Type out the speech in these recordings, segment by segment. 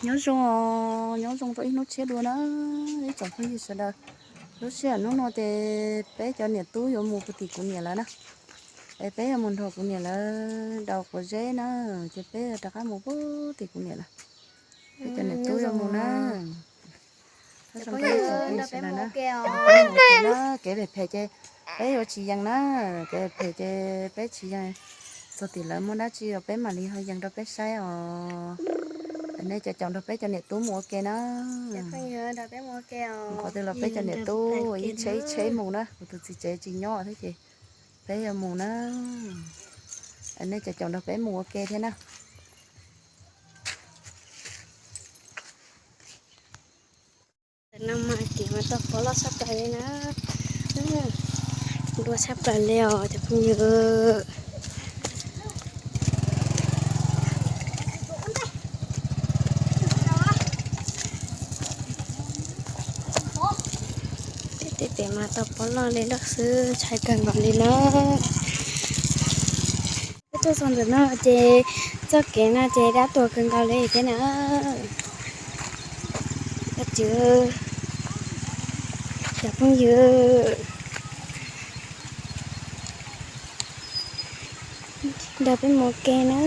Nyob zoo, nyob zoo rau ib hnub tshiab dua na, ib tsoom phooj ywg sawv daws. Lub sij hawm hnub no ces peb cov niam tub yuav mus puag tim kuv niam lawm na. Es peb yuav mus nrog kuv niam lawv daus quav zeb na, ces peb yuav rov qab mus puag tim kuv niam lawm. Peb cov niam tub yuav mus na. Kev phem phem ces peb yuav tsis yees na, kev phem ces peb tsis yees. Txog tim lawv muaj dab tsi los peb mam li ho yees rau peb saib os. Nej cov caum nrog peb cov niam tub mus ua ke na. Qhov twg los peb cov niam tub ib tsheb ib tsheb mus na, kuv tus txiv tsev tsis nyob thiab ces peb yuav mus na. Nej cov caum nrog peb mus ua ke thiab na. Tam no mas kev mas tau pob loj tshaj plaws li na. Dua tshaj plaws li os cov phooj ywg. Tej kev mas tau pob loj li lawm xwb, ntshai kawg nkaus li na. Peb tuaj txog ntawm no ces txoj kev no ces dab tuag kawg nkaus li thiab na. Cov phooj ywg, nrog peb mus ua ke na.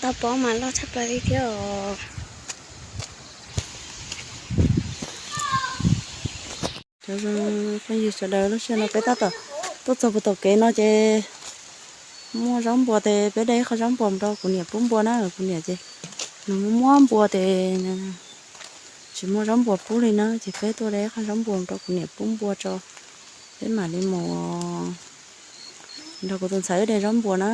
Tau pob mas loj tshaj plaws li thiab os. Cov phooj ywg sawv daws, lub sij hawm no peb tab tom tuaj txog puag tom kev no ces muaj zaub npua ces peb de ib qho zaub npua mus rau kuv niam pub npua na. Kuv niam ces nws muaj muab npua ces tsis muaj zaub npua pub li na, ces peb tuaj de ib qho zaub npua mus rau kuv niam pub npua tso, peb mam li mus nrog kuv tus ntxhais wb de zaub npua na.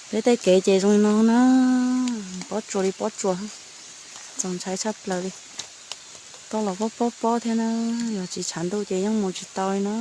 Peb tej kev ces zoo li no na, pob tsuas li pob tsuas, txaus ntshai tshaj plaws li. Toj los pob pob pob thiab na, yog tsis tshav ntuj ces yeej mus tsis tau li na.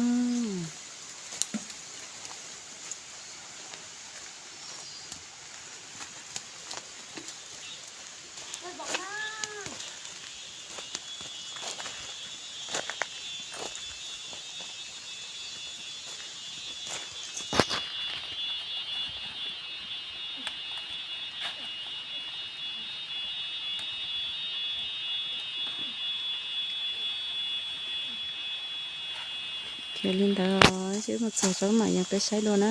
Ces li ntawd, wb mus txog tso mam yees peb saib dua na.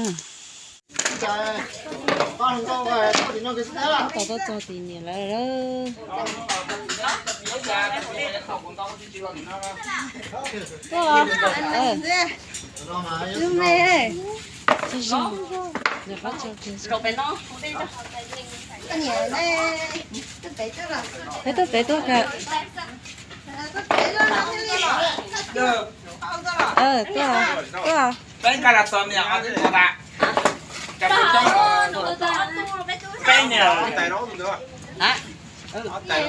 Tab tom tuaj txog tim niam lawv lawm. Peb tuaj pem tuaj kawm. Tuaj, tuaj.